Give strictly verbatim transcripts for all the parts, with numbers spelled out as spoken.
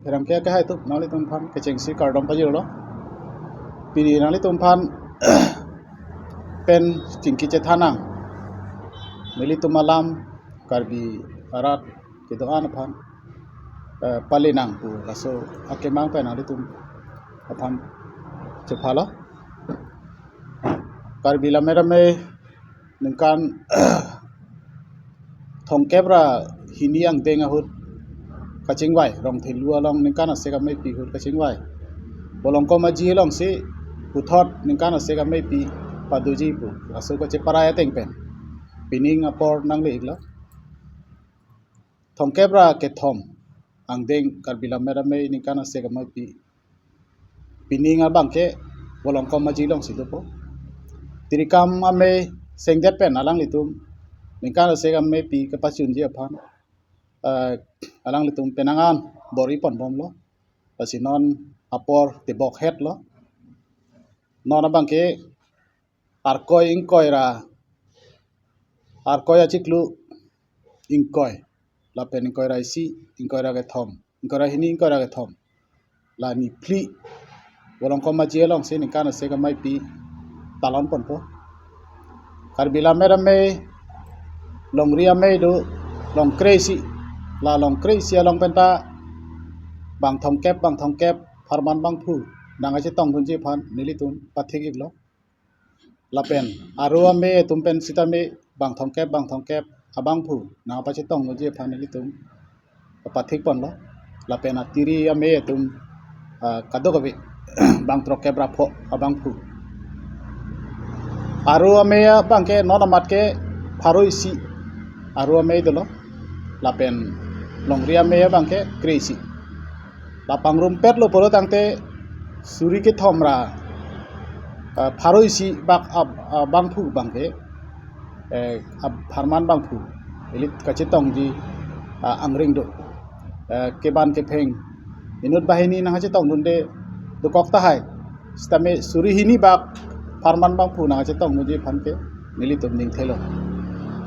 Pherangke akehai atum, nanglitum aphan kechengsi kardom pajirlo. Pini nanglitum aphan pen chingki chethan nang, nelitum alam Karbi arat kedo-an aphan, eh, pali nang pu laso akemang pen nanglitum aphan chephalo. Karbi Lammet Amei ningkan thomkep ra hini angdeng ahut kachingvai, Rongthelu along ningkan asek ameipi ahut kachingvai, Volongkom Aji alongsi puthot ningkan asek ameipi padoji pu laso kacheparai ateng pen pining apor nangle-iklo. Thomkep ra kethom angdeng Karbi Lammet Amei ningkan asek ameipi pining abangke Volongkom Aji alongsi dopo. Tirikam Amei sengdet pen alanglitum ningkan asek ameipi kepachunji aphan, eh, alanglitum penang an bor-i ponbomlo. Lasi non apor tebok hetlo. Non abangke Arkoi ingkoi ra, Arkoi achiklo ingkoi, lapen ingkoi ra isi, ingkoi ra kethom, ingkoi ra hini, ingkoi ra kethom, la niphli Volongkom Aji alongsi ningkan asek ameipi talon ponpo. Karbi Lammet Amei, Longri Amei do, long kre-isi, la long kre-isi along penta bang thomkep, bang thomkep, pharman bangphu nangkachetongdunji aphan nelitum pathik-iklo. Lapen Aro Amei atum pen sitame bang thomkep, bang thomkep abangphu nangpachetongdunji aphan nelitum pathik ponlo. Lapen Atiri Amei atum, ah, kadokave bang throkkep ra pho abangphu. Aro Amei abangke non amat ke pharo isi Aro Amei dolo. Lapen Longri Amei abangke kre-isi. La pangrumpetlo pulo tangte suri kethom ra, ah, pharo isi bak ab-, ah, bangphu abangke, eh, ab-, pharman bangphu ili kachetongji, ah, angring do. Eh, keban kepheng inut banghini nangkachetongdunde dokok tahai. Sitame suri hini bak pharman bangphu nangkachetongdunji aphan ke nelitum ning thelo.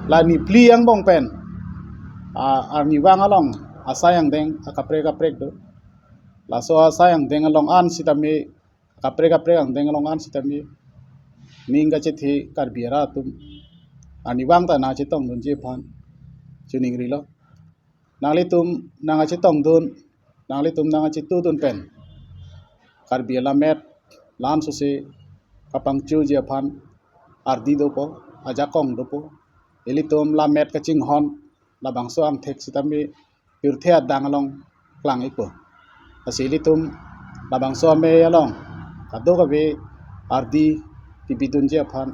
La niphli angbong pen, ah, arnivang along asai angdeng akaprek kaprek do. Laso asai angdeng along an sitame, kaprek kaprek angdeng along an sitame ning kachethe Karbi arat atum arnivang ta nangchetongdunji aphan choningrilo. Nanglitum nangchetongdun, nanglitum nangchetudun pen Karbi alammet la-an sose kapangchoji aphan ardi dopo, ajakong dopo. Ilitum lammet kachinghon labangso angthek sitame pirthe adang along klang-ikpo. Lasi ilitum labangso amei along kadokave ardi kebidunji aphan,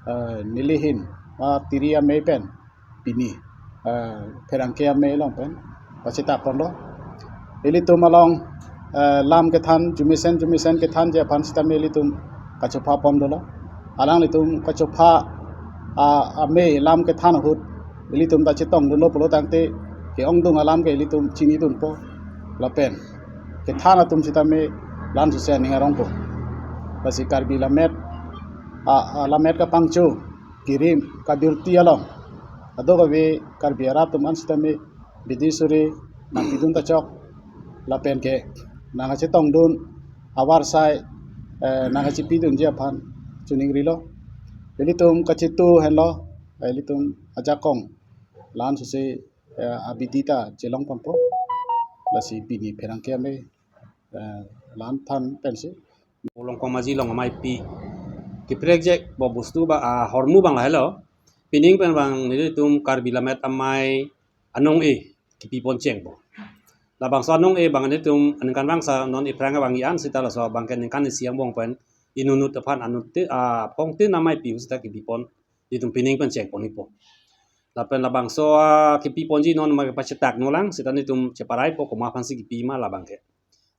eh, nelihin Atiri Amei pen pini, eh, Pherangke Amei along pen pachethak ponlo. Ilitum along, eh, lam kethan, jumesen jumesen kethanji aphan sitame ilitum kachopha pon dolo. Alanglitum kachopha, ah, amei lam kethan ahut ilitum ta chetongdunlo pulo tangte ke-ongdung alam ke ilitum chinidunpo. Lapen kethan atum sitame la-an sose aning arongpo. Lasi Karbi lammet, ah, ah, lammet kapangcho, kirim, kabirti along kadokave Karbi arat atum an sitame bidi suri nangpidun tachok, lapen ke nangkachetongdun, avarsai, eh, nangkachepidunji aphan choningrilo. Ilitum kachetu henlo, eh, ilitum ajakong la-an sose, eh, abidi ta chelong ponpo. Lasi pini Pherangke Amei, eh, la-an than pensi. Volongkom Aji along ameipi keprekjek bo bostu ba, ah, ahormu abang lahelo. Pining pen abang nelitum Karbi Lammet Amei anong-e kepipon chengpo. Labangso anong-e abang nelitum aningkanvang sa non iphrang abang i-an sita laso abangke ningkan isi angbong pen inutnut aphan anut te, ah, phongtin ameipi ahut sita kepipon, nelitum pining pen chengpon-ikpo. Lapen labangso, ah, kepiponji non ma pachetak nolang sita nelitum cheparaipo komat aphansi kepi ma labangke.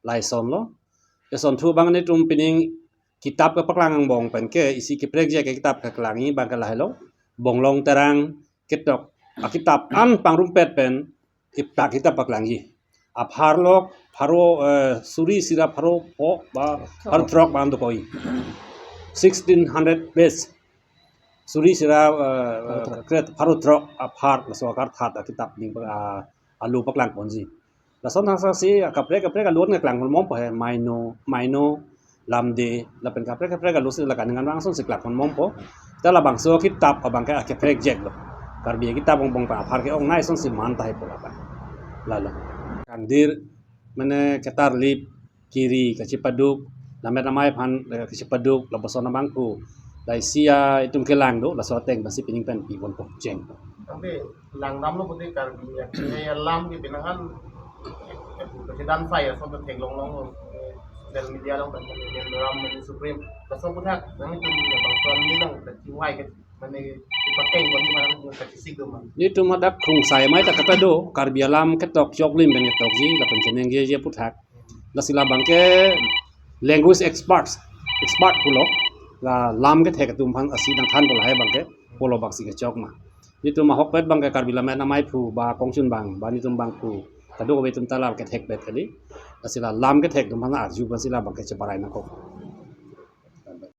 Laisonlo. Lason thu abang nelitum pining kitap kepaklang angbong pen ke isi keprekjek ke kitap keklangji abangke lahelo. Bonglong Terang ketok akitap an pangrumpet pen kitap, kitap paklangji. Apharlok pharo, eh, suri isi ra pharo pho ba pharo throk abang dokok-i. Sixteen hundred page. Suri isi ra, eh, pharo throk. Kret pharo throk aphar laso akarthat akitap ning, ah, alo paklangponji. Lason hasa si kaprek kaprek alun ke klang pon mompo he, maino, maino, lamde, lapen kaprek kaprek alun si la kaningkan vang ason si klang pon mompo. Ta labangso kitap abang ke akeprekjek lo. Karbi kitap bongbong pa aphar ke-ongnei ason si man tahai pu labang. Lalo. Kangdir, mane ketarlip, kiri kachipaduk, lammet amei aphan, eh, kachipaduk, lapuson abang pu. Laisi a itum kelang do, laso ateng basi pining pen pi pon pokcheng. Tapi langdamlo pute Karbi akhei alam ke pinangan, eh, President saya so theklong long, eh, social media long, kan, Ram Supreme. Laso aputhak, nanglitum bangso alam ni lang, kachingvai ke, mane, ipakeng pon ni mana, kachisik do ma. Nelitum hadak krungsai amei ta kepado, Karbi alam ketok choklim pen ketokji, lapen keningjeji aputhak. Lasi labang ke language experts, expert pulo, la lam kethek atum aphan asi nangthan pu lahai abang ke, pulo bangsi kechok ma. Nelitum ahokpet abang ke Karbi Lammet Amei aphu, ba kongchun abang, ba nelitum abang aphu, kadokave atum ta la kethekpet kali. Lasi la lam kethek atum aphan arju aphan si labang ke cheparai nangkok.